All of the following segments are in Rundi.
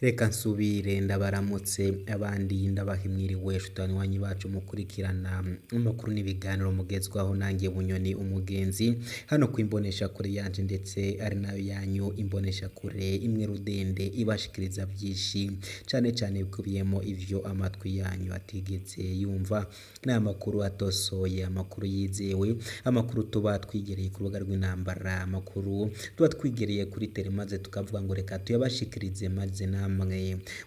Reka nsubire ndabaramutse abandi ndabaha mwiriwe banywanyi bacu mukurikirana amakuru n'ibiganiro mugezwaho nanjye Bunyoni umugenzi hano ku imboneshakure yanje ndetse ari nayo yanyu imboneshakure imwe rudende ibashikiriza byinshi cane cane bikubiyemo ivyo amatwi yanyu atigeze yumva. Ni amakuru atosoye, amakuru yizewe, amakuru tuba twigereye ku rubuga rw'intambara, amakuru tuba twigereye kuri tele maze tukavuga ngo reka tuyabashikirize maze namwe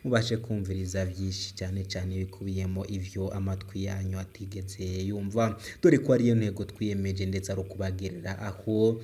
mubashe kumviriza byinshi cyane cyane bikubiyemo ivyo amatwi yanyu atigeze yumva, dore ko ariyo ntego twiyemeje ndetse ari ukubagerera aho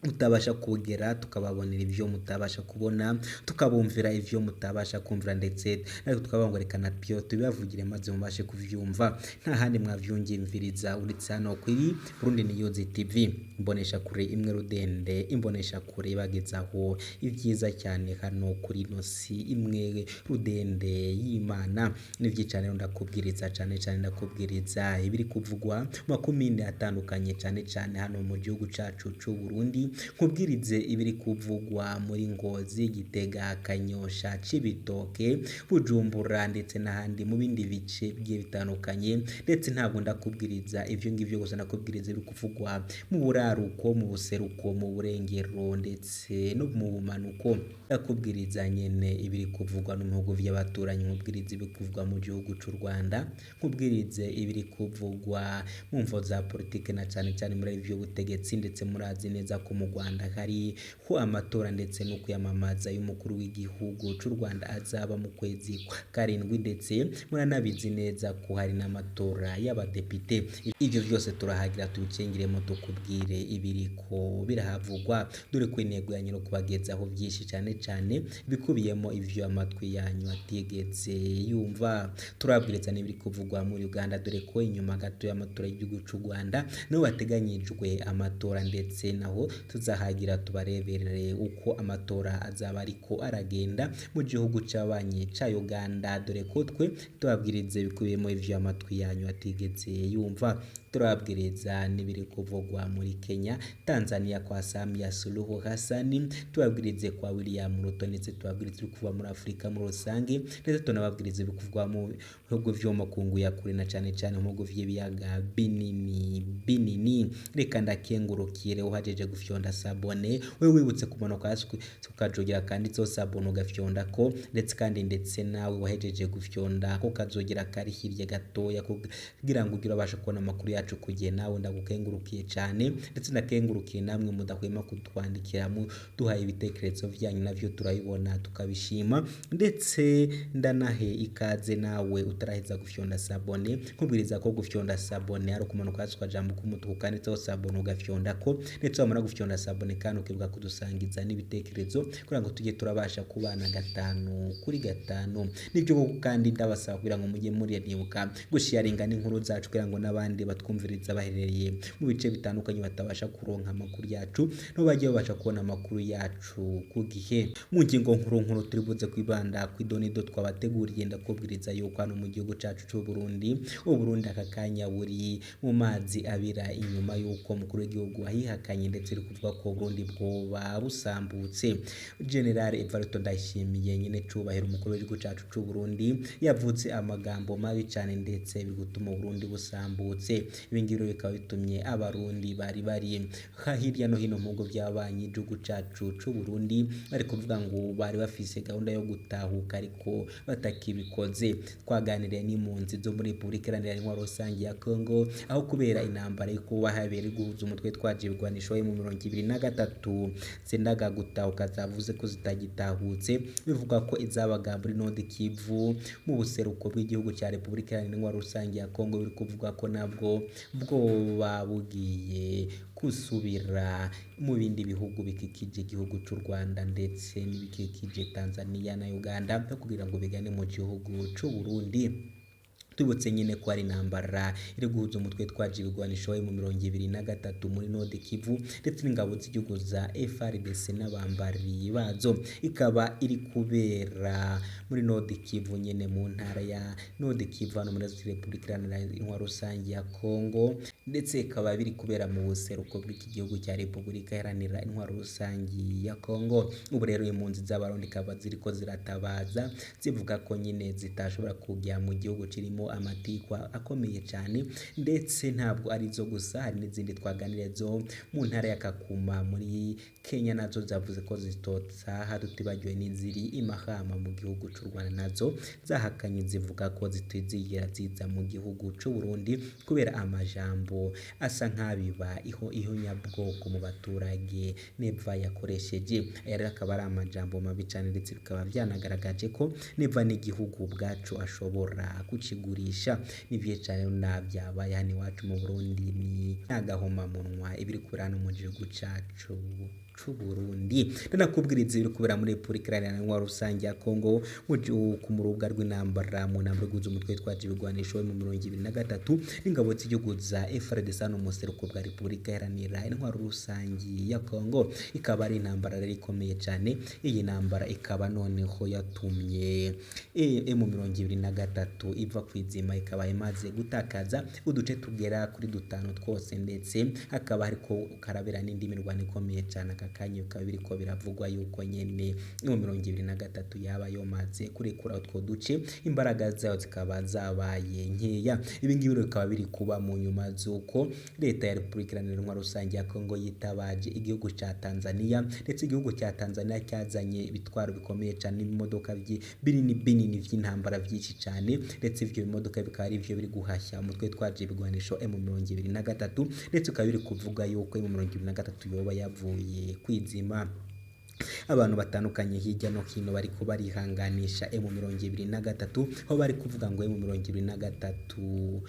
mutabasha kugera, tukababonera ivyo mutabasha kubona, tukabumvira ivyo mutabasha kumvira, ndetse natwe tukavuga ngo reka nabyo tubibavugire maze mubashe kuvyumva. Nta handi mwavyumviriza uretse hano kuri Burundi News TV, imboneshakure imwe rudende, imboneshakure ibagezaho ibyiza cyane hano kuri ino si imwe rudende y'Imana. Ni vyinshi cane rero ndakubwiriza cane cane ndakubwiriza ibiri kuvugwa mu makomine atandukanye cane cane hano mu gihugu cacu c'u Burundi, nkubwirize ibiri kuvugwa muri Ngozi, Gitega, Kanyosha, Cibitoke, Bujumbura ndetse n'ahandi mu bindi bice bigiye bitandukanye, ndetse ntabwo ndakubwiriza ivyo ngivyo gusa, ndakubwiriza ibiri kuvugwa mu buraruko, mu buseruko, mu burengero ndetse no mu bumanuko. Ndakubwiriza nyene ibiri kuvugwa no mu bihugu vy'abaturanyi, nkubwirize ibiri kuvugwa mu gihugu c'u Rwanda, nkubwirize ibiri kuvugwa mu mvo za politike na cane cane muri ivy'ubutegetsi, ndetse murazi neza ko mu Rwanda hariho amatora ndetse no kwiyamamaza y'umukuru w'igihugu c'u Rwanda azaba mu kwezi kwa karindwi, ndetse muranabizi neza ko hari n'amatora y'abadepite. Ivyo vyose turahagira tubicengiremo tukubwire ibiriko birahavugwa, dore ko intego yanyu no kubagezaho vyinshi cane cane bikubiyemo ivyo amatwi yanyu atigeze yumva. Turabwiriza n'ibiri kuvugwa muri Uganda, dore ko inyuma gato y'amatora y'igihugu c'u Rwanda niho hateganyijwe amatora, ndetse naho tuzahagira tubareberere uko amatora azaba ariko aragenda mu gihugu c'abanyi ca Uganda, dore ko twe tubabwirize bikubiyemo ivyo amatwi yanyu atigeze yumva. Turababwiriza n'ibiri kuvugwa muri Kenya, Tanzania kwa Samia Suluhu Hassan, tubabwirize kwa William Ruto, ndetse tubabwirize ibiri kuvugwa muri Afurika muri rusange, ndetse tunababwiriza ibiri kuvugwa mu bihugu vyo mu makungu ya kure na cane cane mu bihugu vy'ibiyaga binini binini. Reka ndakengurukire uhajeje gufyonda sabone, wewe wibutse kumanuka hasi ukajogera kanditseho sabone ugafyondako, ndetse kandi ndetse nawe wahejeje gufyonda ko kazogera kari hirya gatoya kugira ngo ugire ubashe kubona amakuru yacu ku gihe. Nawe ndagukengurukiye cane, ndetse ndakengurukiye namwe mudahwema kutwandikira muduhaye ibitekerezo vyanyu, navyo turabibona tukabishima, ndetse ndanahe ikaze nawe utaraheza gufyonda sabone, nkubwiriza ko gufyonda sabone ari ukumanuka hasi ukajambo k'umutuku kanditseho sabone ugafyondako, ndetse wamara gufyonda sabone kandi ukibuka kudusangiza n'ibitekerezo kugira ngo tujye turabasha kubana gatanu kuri gatanu. Nibyo koko kandi ndabasaba kugira ngo mujye muribuka gusharinga n'inkuru zacu kugira ngo n'abandi batwumviriza baherereye mu bice bitandukanye batabasha kuronka amakuru yacu nabo bajye babasha kubona amakuru yacu ku gihe. Mu ngingo nkuru nkuru turi buze kwibanda kw'idonido twabateguriye, ndakubwiriza yuko hano mu gihugu cacu c'u Burundi, Uburundi aka kanya buri mu mazi abira inyuma y'uko umukuru w'igihugu ahihakanye, ndetse biri kuvuga ko Uburundi bwoba busambutse. General Evariste Ndayishimiye nyene cubahiro umukuru w'igihugu cacu c'u Burundi yavuze amagambo mabi cane, ndetse biri gutuma Uburundi busambutse. Ibi ngibi rero bikaba bitumye abarundi bari bari hirya no hino mu bihugu vy'abanyi igihugu cacu c'u Burundi bari kuvuga ngo bari bafise gahunda yo gutahuka ariko batakibikoze. Twaganiriye n'impunzi zo muri Repubulika Iharanira Intwaro Rusange ya Congo, aho kubera intambara iri kuba habera guhuza umutwe twaje ibigwanisho mu 2023 zendaga gutahuka zavuze ko zitagitahutse, bivuga ko izabaga muri Nord Kivu mu buseruko bw'igihugu ca Repubulika Iharanira Intwaro Rusange ya Congo, biri kuvuga ko nabwo bwoba bugiye gusubira mu bindi bihugu bikikije igihugu c'u Rwanda ndetse n'ibikikije Tanzania na Uganda kugira ngo bigane mu gihugu c'u Burundi. Tubutse nyine ko ari intambara iri guhuza umutwe twaje ibigwanisho mu 2023 muri Nord Kivu ndetse n'ingabo z'igihugu za FARDC n'abambari bazo, ikaba iri kubera muri Nord Kivu nyene mu ntara ya Nord Kivu hano muri Repubulika Iharanira Intwaro Rusange ya Congo. Ndetse bikaba biri kubera mu buseruko bw'iki gihugu cya Repubulika Iharanira Intwaro Rusangi ya Kongo. Ubu rero impunzi z'Abarundi zikaba ziriko ziratabaza zivuga ko nyine zitashobora kujya mu gihugu kirimo amatikwa akomeye cyane, ndetse ntabwo ari zo gusa, hari n'izindi twaganiriye zo mu ntara ya Kakuma muri Kenya, nazo zavuze ko zitotaha, tutibagiwe n'iziri i Mahama mu gihugu cy'u Rwanda, nazo zahakanye zivuga ko zitizigera ziza mu gihugu cy'u Burundi kubera amajambo asa nk'abiba ihonyabwoko mu baturage Neva yakoresheje. Aya rero akaba ari amajambo mabi cyane, ndetse bikaba byanagaragaje ko Neva n'igihugu ubwacu ashobora kukigurisha. Ni vyiza cane byabaye hano iwacu mu Burundi, ni agahomamunwa ibiri kubera hano mu gihugu cacu c'u Burundi. Ndanakubwiriza ibiri kubera muri Repubulika Iharanira Intwaro Rusange ya Kongo ku murubuga rw'intambara, mu ntambara iguza umutwe witwaje ibigwanisho mu 2023 n'ingabo z'igihugu za FARDC hano mu buseruko bwa Repubulika Iharanira Intwaro Rusange ya Kongo. Ikaba ari intambara rero ikomeye cyane. Iyi ntambara ikaba noneho yatumye M23 iva ku izima, ikaba imaze gutakaza uduce tugera kuri dutanu twose, ndetse hakaba hariko karabera n'indi mirwano ikomeye cyane. Aka kanya bikaba biriko biravugwa yuko nyene M23 yaba yomaze kurekura utwo duce, imbaraga zayo zikaba zabaye nkeya. Ibi ngibi rero bikaba biri kuba mu nyuma z'uko leta ya Repubulika Iharanira Intwaro Rusange ya Kongo yitabaje igihugu ca Tanzania, ndetse igihugu cya Tanzania cyazanye ibitwaro bikomeye cyane n'ibimodoka binini binini vy'intambara vyinshi cyane, ndetse ivyo bimodoka bikaba ari vyo biri guhashya umutwe witwaje ibigwanisho M23, ndetse bikaba biri kuvuga yuko M23 yoba yavuye kwizima. Abantu batandukanye hirya no hino bariko barihanganisha M23, aho bari kuvuga ngo M23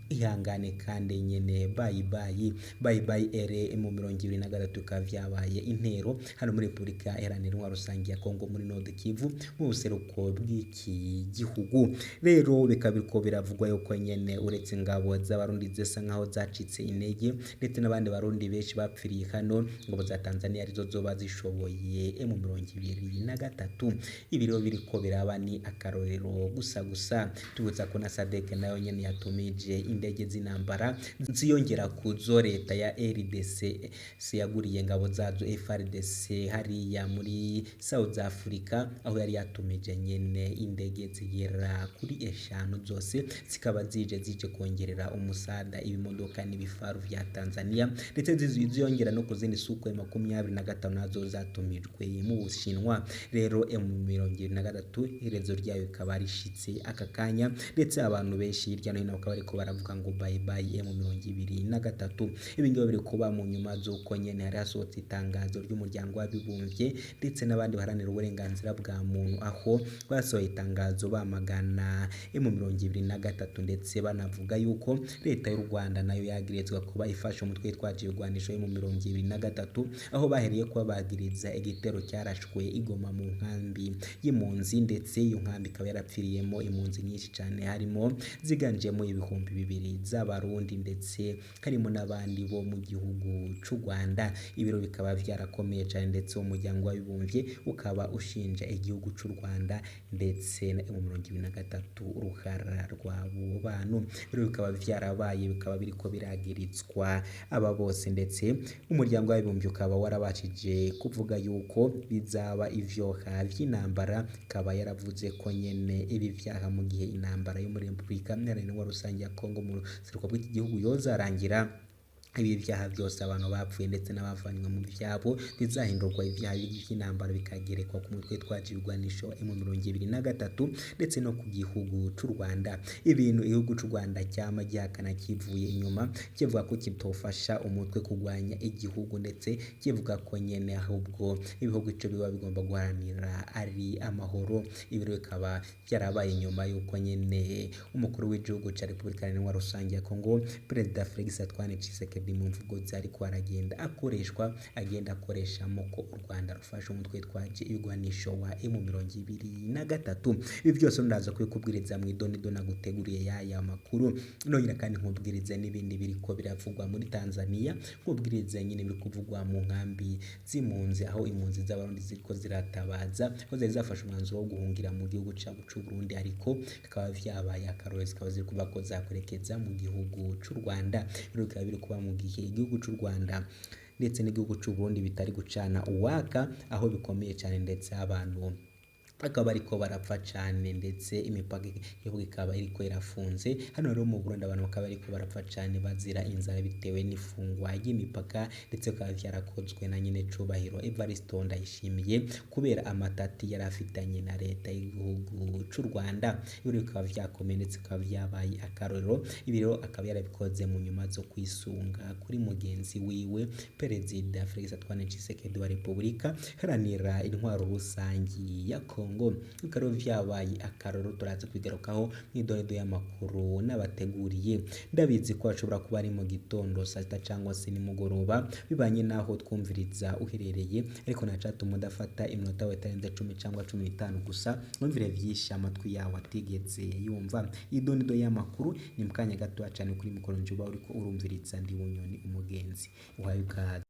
ihangane kandi nyene bayi bayi bayi bayi ere M23. Bikaba vyabaye intero hano muri Repubulika Iharanira Intwaro Rusange ya Kongo muri Nord Kivu mu buseruko bw'iki gihugu. Rero bikaba biriko biravugwa yuko nyene uretse ingabo z'Abarundi zisa nkaho zacitse intege, ndetse n'abandi Barundi benshi bapfiriye hano, ingabo za Tanzania arizo zoba zishoboye M23. Ibi rero biriko biraba ni akarorero gusa gusa. Tubutsa ko na SADC nayo nyene yatumije indege z'intambara ziyongera kuzo leta ya RDC yaguriye ingabo zazo FARDC hariya muri South Africa, aho yari yatumije nyene indege zigera kuri 5 zose zikaba zije kongerera umusada ibimodoka n'ibifaru vya Tanzania, ndetse ziyongera no ku zindi Sukhoi 25 nazo zatumijwe mu Bushinwa. Rero M23 iherezo ryayo rikaba rishitse aka kanya, ndetse abantu benshi hirya no hino bakaba bariko baravuga ngo bye bye M23. Ibi ngibi biri kuba mu nyuma z'uko nyene hari hasohotse itangazo ry'umuryango w'abibumbye ndetse n'abandi baharanira uburenganzira bwa muntu, aho basohoye itangazo bamagana M23, ndetse banavuga yuko leta y'u Rwanda nayo yagirizwa kuba ifasha umutwe witwaje ibigwanisho M23, aho bahereye kuba bagiriza igitero cyarashwe igoma mu nkambi y'impunzi, ndetse iyo nkambi ikaba yarapfiriyemo impunzi nyinshi cyane, harimo ziganjemo 2000 z'Abarundi, ndetse harimo n'abandi bo mu gihugu c'u Rwanda. Ibiro bikaba byarakomeye cyane, ndetse umuryango w'abibumbye ukaba ushinja igihugu c'u Rwanda ndetse na M23 uruhara rw'abo bantu. Ibiro bikaba vyarabaye, bikaba biriko biragiritswa aba bose, ndetse umuryango w'abibumbye ukaba warabashije kuvuga yuko bizaba ivyoha vy'intambara, ikaba yaravuze ko nyene ibi vyaha mu gihe intambara yo muri Repubulika Iharanira Intwaro Rusange ya Kongo mu buseruko bw'iki gihugu yozarangira, ibi vyaha byose abantu bapfuye ndetse n'abavanywe mu vyabo bizahindurwa ivyaha by'intambara, bikagerekwa ku mutwe witwaje ibigwanisho M23 ndetse no ku gihugu c'u Rwanda. Ibintu igihugu c'u Rwanda cyama gihakana kivuye inyuma, kivuga ko kitofasha umutwe kugwanya igihugu, ndetse kivuga ko nyene ahubwo ibihugu ico biba bigomba guharanira ari amahoro. Ibi rero bikaba byarabaye nyuma yuko nyene umukuru w'igihugu ca Repubulika Iharanira Intwaro Rusange ya Kongo, Perezida Felix Antoine Tshisekedi Tshisekedi mu mvugo ze ariko aragenda akoreshwa agenda akoreshamo ko u Rwanda rufashe umutwe twaje ibigwanisho wa M23. Ibi byose ndaza kubikubwiriza mu idonido naguteguriye yaya makuru. Nongera kandi nkubwirize n'ibindi biriko biravugwa muri Tanzania, nkubwirize nyine biri kuvugwa mu nkambi z'impunzi, aho impunzi z'Abarundi ziriko ziratabaza ko zari zafashe umwanzuro wo guhungira mu gihugu cabo c'u Burundi, ariko bikaba vyabaye akarorero, zikaba ziri kuvuga ko zakwerekeza mu gihugu c'u Rwanda. Rero bikaba biri kuba mu gihe igihugu c'u Rwanda ndetse n'igihugu c'u Burundi bitari gucana uwaka, aho bikomeye cane ndetse abantu bakaba bariko barapfa cane, ndetse imipaka y'igihugu ikaba iriko irafunze. Hano rero mu Burundi abantu bakaba bariko barapfa cane bazira inzara bitewe n'ifungwa ry'imipaka, ndetse bikaba vyarakozwe na nyene cubahiro Evariste Ndayishimiye kubera amatati yari afitanye na leta y'igihugu c'u Rwanda. Ibi bikaba vyakomeye ndetse bikaba vyabaye akarorero. Ibi rero akaba yarabikoze mu nyuma zo kwisunga kuri mugenzi wiwe Perezida Felix Antoine Tshisekedi wa Repubulika Iharanira Intwaro Rusangi ya Kongo. Bikaba vyabaye akarorero, turaza kubigarukaho mw'idoredo y'amakuru n'abateguriye. Ndabizi ko hashobora kuba ari mu gitondo, saa sita cyangwa se nimugoroba, bibanye n'aho twumviriza uherereye, ariko ntacatuma udafata iminota yawe itarenze 10 cyangwa 15 gusa wumvire vyinshi amatwi yawe atigeze yumva. Idonido y'amakuru ni mu kanya gato cane kuri mikoro njuba uriko urumviriza ndi Bunyoni umugenzi uhaye ikaze.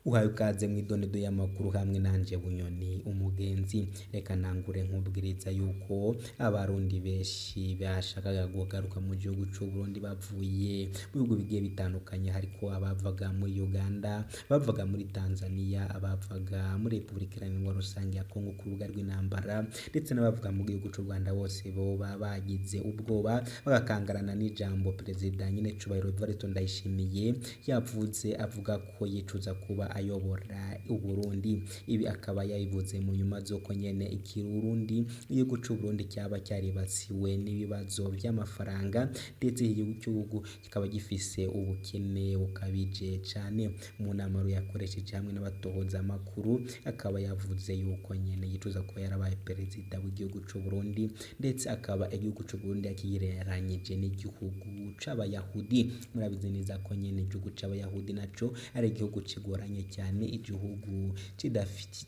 Uhaye ikaze mu idonedo y'amakuru hamwe nanje Bunyoni umugenzi. Reka nangure nkubwiriza yuko Abarundi benshi bashakaga kugaruka mu gihugu c'u Burundi bavuye mu bihugu bigiye bitandukanye, hariko abavaga muri Uganda, bavaga muri Tanzania, abavaga muri Repubulika Iharanira Rusange ya Kongo ku rubuga rw'intambara, ndetse n'abavuga mu gihugu c'u Rwanda. Bose boba bagize ubwoba bagakangarana n'ijambo Perezida nyine Cubahiro Evariste Ndayishimiye yavuze, avuga ko yicuza kuba ayobora Uburundi. Ibi akaba yabivuze mu nyuma z'uko nyene ikirundi igihugu c'u Burundi cyaba cyaribasiwe n'ibibazo vy'amafaranga, ndetse igihugu cy'ubu kikaba gifise ubukene bukabije cane. Mu nama yakoresheje hamwe n'abatohoza amakuru, akaba yavuze yuko nyene yicuza kuba yarabaye perezida w'igihugu c'u Burundi, ndetse akaba igihugu c'u Burundi yakigereranyije n'igihugu c'Abayahudi. Murabizi neza ko nyene igihugu c'Abayahudi naco ari igihugu kigoranye cyane, igihugu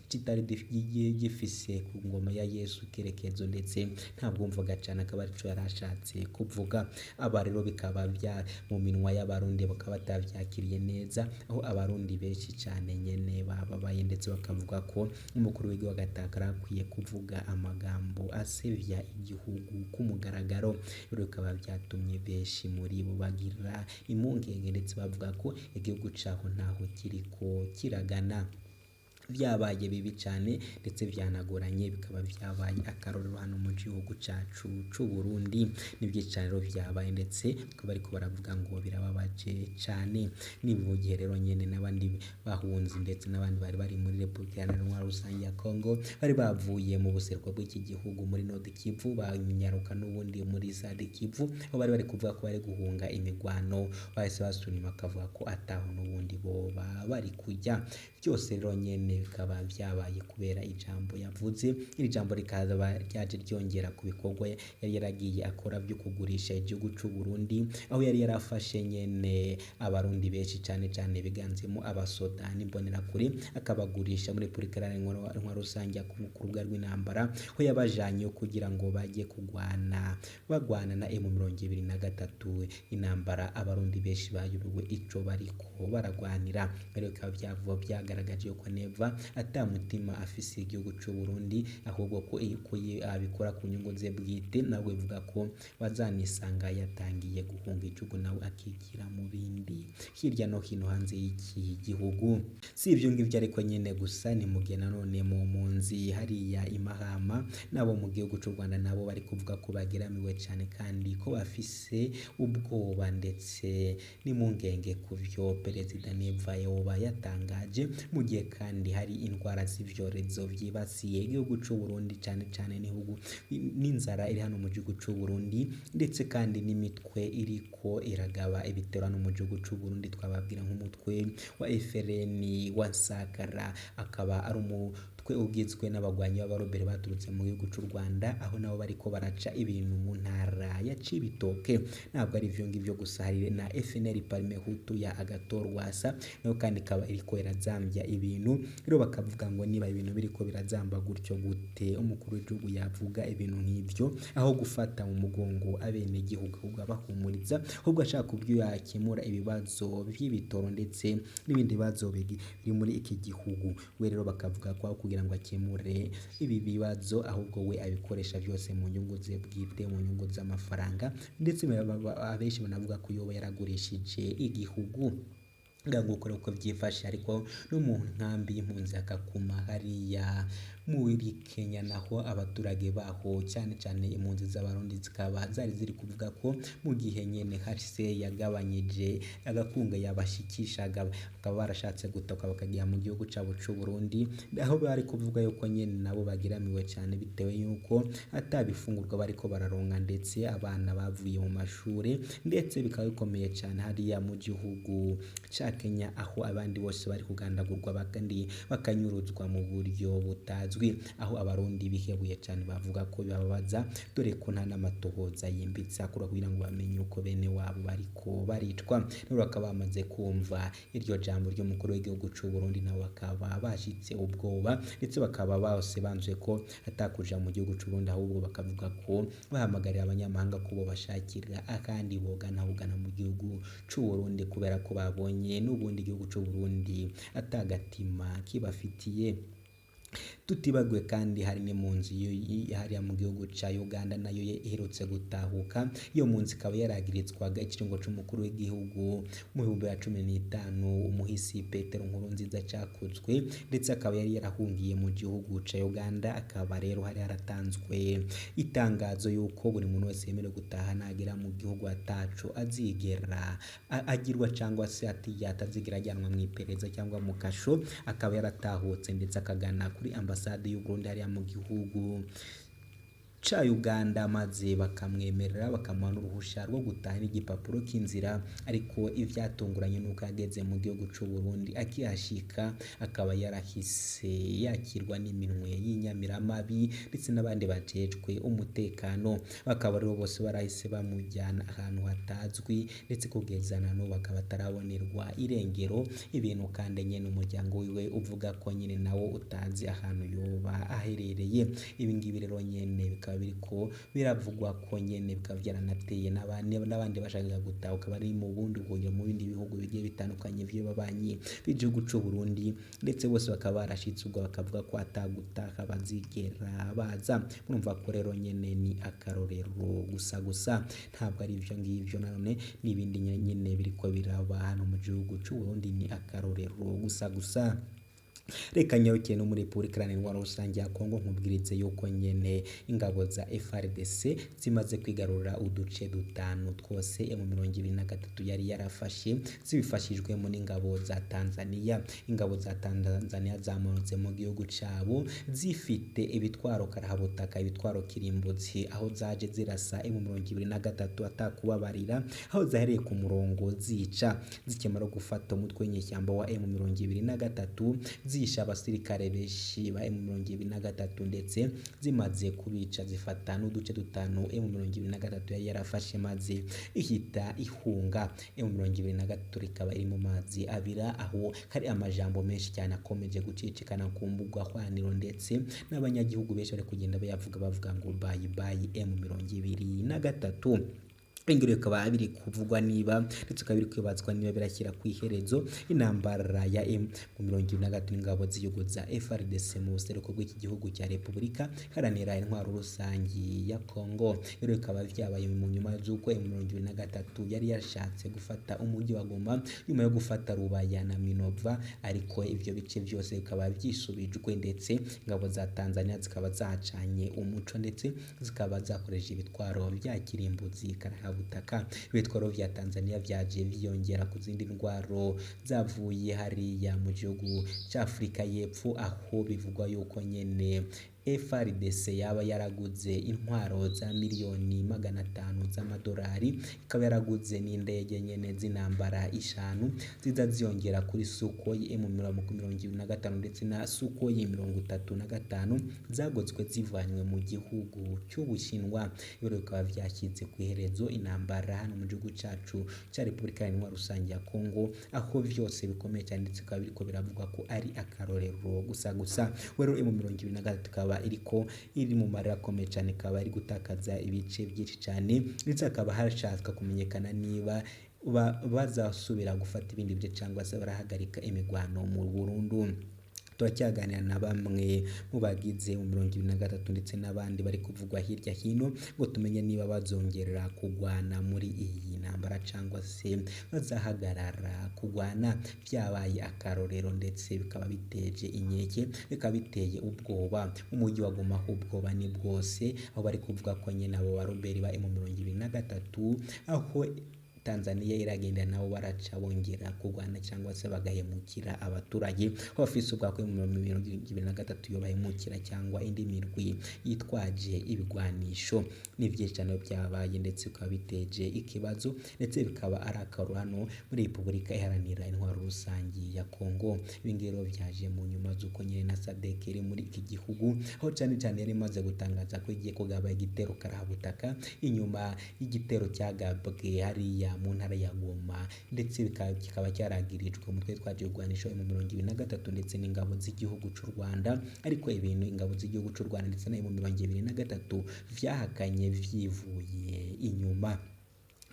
kitari gifise ku ngoma ya Yesu ikerekezo, ndetse ntabwo wumvaga cyane, akaba arico yari ashatse kuvuga. Aba rero bikaba bya mu minwa y'Abarundi bakaba batavyakiriye neza, aho Abarundi benshi cyane nyene bababaye, ndetse bakavuga ko umukuru w'igihugu agataka akwiye kuvuga amagambo asevya igihugu ku mugaragaro. Rero bikaba byatumye benshi muri bo bagira impungenge, ndetse bavuga ko igihugu caho ntaho kiriko kiragana. Vyabaye bibi cane ndetse vyanagoranye, bikaba vyabaye akarorero hano mu gihugu cacu c'u Burundi. Ni vyinshi cane rero vyabaye, ndetse bakaba bariko baravuga ngo birababaje cane. Ni mu gihe rero nyene n'abandi bahunzi ndetse n'abandi bari bari muri Repubulika Iharanira Rusange ya Kongo bari bavuye mu buseruko bw'iki gihugu muri Nord Kivu, banyaruka n'ubundi muri Sud Kivu, aho bari bari kuvuga ko bari guhunga imigwano, bahise basubira inyuma bakavuga ko ataho n'ubundi boba bari kujya. Byose rero nyene bikaba vyabaye kubera ijambo yavuze. Iri jambo rikaba ryaje ryongera ku bikorwa yari yaragiye akora vyo kugurisha igihugu c'u Burundi, aho yari yarafashe nyene Abarundi benshi cane cane biganzemo abasoda n'imbonerakure, akabagurisha muri Repubulika Iharanira Rusange ya Kongo ku rubuga rw'intambara, aho yabajanye kugira ngo baje kugwana bagwana na M23, intambara Abarundi benshi bayobewe ico bariko baragwanira. Rero bikaba vyavuga vyagaragaje yuko Neva ata mutima afise igihugu c'u Burundi, ahubwo ko abikora ku nyungu ze bwite. Nabwo bivuga ko bazanisanga yatangiye guhunga igihugu, nawe akigira mu bindi hirya no hino hanze y'iki gihugu. Si ibyo ngibyo ariko nyene gusa, ni mu gihe nanone mu mpunzi hariya i Mahama nabo mu gihugu c'u Rwanda nabo bari kuvuga ko bageramiwe cane kandi ko bafise ubwoba ndetse n'impungenge ku vyo Perezida Neva yoba yatangaje, mu gihe kandi hari indwara z'ivyorezo vyibasiye igihugu c'u Burundi cane cane n'ibihugu n'inzara iri hano mu gihugu c'u Burundi, ndetse kandi n'imitwe iriko iragaba ibitero hano mu gihugu c'u Burundi. Twababwira nk'umutwe wa FRN wa Nsakara, akaba ari umutwe Umutwe ugizwe n'abagwanyi b'abarobere baturutse mu gihugu c'u Rwanda, aho nabo bariko baraca ibintu mu ntara ya Cibitoke. Ntabwo ari ivyo ngivyo gusa, hari na FNL Parme Hutu ya Agathon Rwasa, nayo kandi ikaba iriko irazambya ibintu. Rero bakavuga ngo niba ibintu biriko birazamba gutyo, gute umukuru w'igihugu yavuga ibintu nk'ivyo, aho gufata mu mugongo abenegihugu ahubwo abahumuriza, ahubwo ashaka uburyo yakemura ibibazo vy'ibitoro ndetse n'ibindi bibazo biri muri iki gihugu. We rero bakavuga ko aho kugira ngo akemure ibi bibazo, ahubwo we abikoresha byose mu nyungu ze bwite, mu nyungu z'amafaranga, ndetse abenshi banavuga ko yoba yaragurishije igihugu. Nguko uko byifashe. Ariko no mu nkambi y'impunzi ya Kakuma hariya muri Kenya, naho abaturage baho cyane cyane impunzi z'Abarundi zikaba zari ziri kuvuga ko mu gihe nyene HCR yagabanyije agakunga yabashikishaga, bakaba barashatse gutaka bakajya mu gihugu cabo c'u Burundi, aho bari kuvuga yuko nyene nabo bagiramiwe cyane bitewe yuko atabifungurwa bariko bararonka, ndetse abana bavuye mu mashure, ndetse bikaba bikomeye cyane hariya mu gihugu ca Kenya, aho abandi bose bari kugandagurwa kandi bakanyuruzwa mu buryo butazwi, aho Abarundi bihebuye cyane bavuga ko bibabaza, dore ko nta n'amatohoza yimbitse akora kugira ngo bamenye uko bene wabo bariko baricwa. Rero bakaba bamaze kumva iryo jambo ry'umukuru w'igihugu c'u Burundi, nabo bakaba bashitse ubwoba, ndetse bakaba bose banzuye ko atakuja mu gihugu c'u Burundi, ahubwo bakavuga ko bahamagarira abanyamahanga ko bobashakira akandi bogana bugana mu gihugu c'u Burundi, kubera ko babonye n'ubundi igihugu c'u Burundi atagatima kibafitiye. Tutibagiwe kandi hari n'impunzi hariya mu gihugu ca Uganda nayo iherutse gutahuka. Iyo mpunzi ikaba yaragirizwaga ikiringo c'umukuru w'igihugu mu 2015 umuhisi Petero Nkurunziza cakozwe, ndetse akaba yari yarahungiye mu gihugu ca Uganda. Akaba rero hari haratanzwe itangazo yuko buri muntu wese yemerewe gutaha nagera mu gihugu ataco azigera agirwa, cyangwa se atazigera ajyanwa mu iperereza cyangwa mu kasho. Akaba yaratahutse ndetse akagana kuri ambasade y'u Burundi hariya mu gihugu ca Uganda, maze bakamwemerera bakamuha n'uruhusha rwo gutaha n'igipapuro cy'inzira. Ariko ivyatunguranye nuko yageze mu gihugu c'u Burundi, akihashika akaba yarahise yakirwa n'iminwe y'inyamiramabi ndetse n'abandi bajejwe umutekano, bakaba rero bose barahise bamujyana ahantu hatazwi, ndetse kugeza na n'ubu bakaba batarabonerwa irengero. Ibintu kandi nyene umuryango wiwe uvuga ko nyene nawo utazi ahantu yoba aherereye. Ibi ngibi rero nyene bikaba biriko biravugwa ko nyene bikaba byaranateye n'abandi bashakaga gutahuka bari mu bundi buhungiro mu bindi bihugu bigiye bitandukanye vy'ababanyi b'igihugu c'u Burundi, ndetse bose bakaba barashitse ubwo bakavuga ko atagutaha bazigera baza. Murumva ko rero nyene ni akarorero gusa gusa, ntabwo ari ivyo ngivyo nanone n'ibindi nyene biriko biraba hano mu gihugu c'u Burundi ni akarorero gusa gusa. Reka nyarukiye no muri Repubulika Iharanira Intwaro Rusange ya Kongo, nkubwirize yuko nyene ingabo za FARDC zimaze kwigarurira uduce dutanu twose M23 yari yarafashe, zibifashijwemo n'ingabo za Tanzania. Ingabo za Tanzania zamanutse mu gihugu cabo zifite ibitwaro karahabutaka, ibitwaro kirimbuzi, aho zaje zirasa M23 atakubabarira, aho zahereye ku murongo zica, zikimara gufata umutwe w'inyeshyamba wa M23, zisha abasirikare benshi ba M23, ndetse zimaze kubica zifata n'uduce dutanu M23 yari yarafashe, maze ihita ihunga. M23 ikaba iri mu mazi abira, aho hari amajambo menshi cyane akomeje gucicikana ku mbuga hwaniro, ndetse n'abanyagihugu benshi bari kugenda bayavuga bavuga ngo bye bye M23. Ingiro bikaba biri kuvugwa niba, ndetse bikaba biri kwibazwa niba birashyira ku iherezo intambara ya M23 ingabo z'igihugu za FARDC mu buseruko bw'iki gihugu cya Repubulika Iharanira Intwaro Rusange ya Kongo. Rero bikaba vyabaye mu nyuma z'uko M23 yari yashatse gufata umujyi wa Goma nyuma yo gufata Rubaya na Minova, ariko ivyo bice byose bikaba vyisubijwe, ndetse ingabo za Tanzania zikaba zacanye umuco, ndetse zikaba zakoresheje ibitwaro vya kirimbuzi karahabutaka. Ibitwaro vya Tanzania vyaje vyiyongera ku zindi ndwaro zavuye hariya mu gihugu c'Afrika y'Epfo, aho bivugwa yuko nyene FARDC yaba yaraguze intwaro za miliyoni 500 z'amadolari, ikaba yaraguze n'indege nyene z'intambara 5 ziza ziyongera kuri Sukhoi M25 ndetse na Sukhoi 35 zaguzwe zivanywe mu gihugu cy'Ubushinwa. Ibiro bikaba vyashyize kw'iherezo intambara hano mu gihugu cacu ca Repubulika Iharanira Rusange ya Kongo, aho vyose bikomeye cyane, ndetse bikaba biriko biravugwa ko ari akarorero gusa gusa. Rero M23 ikaba iriko iri mu marira akomeye cyane, ikaba iri gutakaza ibice byinshi cyane, ndetse hakaba hashaka kumenyekana niba bazasubira gufata ibindi bice cyangwa se barahagarika imigwano mu burundu. Turacyaganira na bamwe mu bagize mu 23 ndetse n'abandi bari kuvugwa hirya hino, ngo tumenye niba bazongerera kugwana muri iyi ntambara cyangwa se bazahagarara kugwana. Byabaye akarorero ndetse bikaba biteje inkeke, bikaba biteye ubwoba. Mu mujyi wa Goma ubwoba ni bwose, aho bari kuvuga ko nyine abo baroberi ba M23, aho Tanzania iragenda nabo baraca bongera kurwana cyangwa se bagahemukira abaturage, aho bafise ubwako mu 2023 yo bahemukira cyangwa indi mirwi yitwaje ibigwanisho. Ni byinshi cyane byabaye ndetse bikaba biteje ikibazo, ndetse bikaba ari akaruru hano muri Repubulika Iharanira Intwaro Rusange ya Kongo. Ibi ngibi rero byaje mu nyuma z'uko nyine na SADC iri muri iki gihugu, aho cyane cyane yari imaze gutangaza ko igiye kugaba igitero karahabutaka inyuma y'igitero cyagabwe hariya mu ntara ya Goma, ndetse kikaba cyaragirijwe umutwe twaje kurwanisha mu 23 ndetse n'ingabo z'igihugu cy'u Rwanda. Ariko ibintu ingabo z'igihugu cy'u Rwanda ndetse na M23 vyahakanye vyivuye inyuma.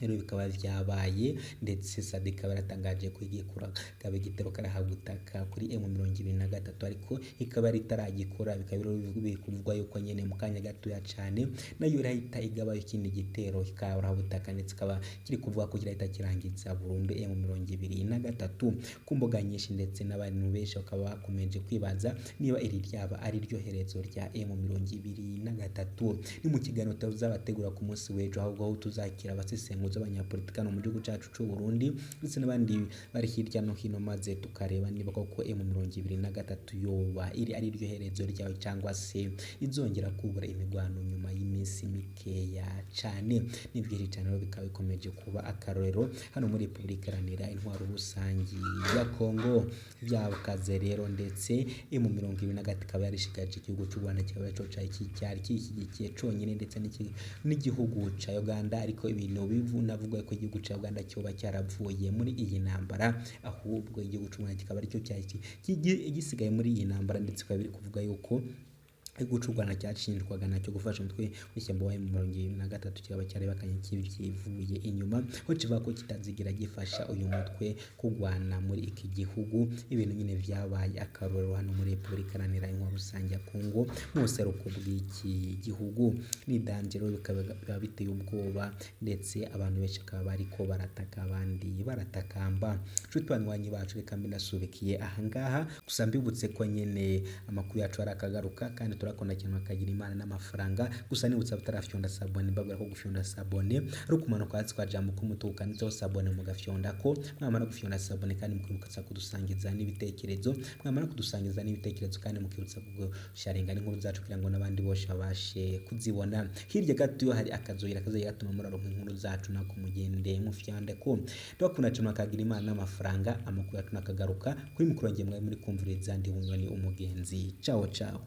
Rero bikaba vyabaye, ndetse SADC ikaba yaratangaje ko igiye kugaba igitero karahabutaka kuri M23, ariko ikaba yari itaragikora. Bikaba biri kuvugwa yuko nyene mu kanya gatoya cane nayo irahita igaba ikindi gitero karahabutaka, ndetse ikaba kiri kuvuga ko kirahita kirangiza burundu M23 ku mbuga nyinshi, ndetse n'abantu benshi bakaba bakomeje kwibaza niba iri ryaba ari ryo herezo rya M23. Ni mu kiganiro tuzabategura ku munsi w'ejo, ahubwo aho tuzakira abasesenguzi z'abanyapolitiki hano mu gihugu cyacu cy'u Burundi ndetse n'abandi bari hirya no hino, maze tukareba niba koko M23 yoba iri ari ryo herezo ryawe cyangwa se izongera kubura imigwano nyuma y'iminsi mikeya cyane. Ni byinshi cyane rero bikaba bikomeje kuba akarorero hano muri Repubulika Iharanira Intwaro Rusange ya Kongo. Byakaze rero, ndetse M23 ikaba yarishigaje igihugu cy'u Rwanda, kikaba cyo cyari kishyigikiye conyine, ndetse n'igihugu cya Uganda. Ariko ibintu bivunavuga ko igihugu cya Uganda cyoba cyaravuye muri iyi ntambara, ahubwo igihugu cy'u Rwanda kikaba aricyo cyari gisigaye muri iyi ntambara, ndetse bikaba biri kuvuga yuko igihugu cy'u Rwanda cyashinjwaga nacyo gufasha umutwe w'ishyamba wa M23 kikaba cyarabakanye kivuye inyuma, aho kivuga ko kitazigira gifasha uyu mutwe kurwana muri iki gihugu. Ibintu nyine vyabaye akarorero hano muri Repubulika Iharanira Intwaro Rusange ya Kongo mu buseruko bw'iki gihugu. Ni danger, bikaba biteye ubwoba, ndetse abantu benshi bakaba bariko barataka abandi baratakamba. Nshuti banywanyi bacu, reka mbe nasubikiye ahangaha, gusa mbibutse ko nyene amakuru yacu arakagaruka kandi turakunda cyane bakagira imana n'amafaranga. Gusa nibutsa abatarafyonda sabone, mbabwira ko gufyonda sabone ari ukumanuka hasi kwa jambo k'umutuku kanditseho sabone, mugafyonda ko mwamara gufyonda sabone, kandi mukibutsa kudusangiza n'ibitekerezo, mwamara kudusangiza n'ibitekerezo kandi mukibutsa gusharinga n'inkuru zacu kugira ngo n'abandi bose babashe kuzibona. Hirya gato hari akazogira kazajya gatuma muraronka inkuru zacu, nako mugende mufyonde ko. Ndabakunda cyane bakagira imana n'amafaranga. Amakuru yacu nakagaruka kuri mikoro ngiye mwari muri kumviriza, ndi Bunyoni umugenzi. Ciao ciao.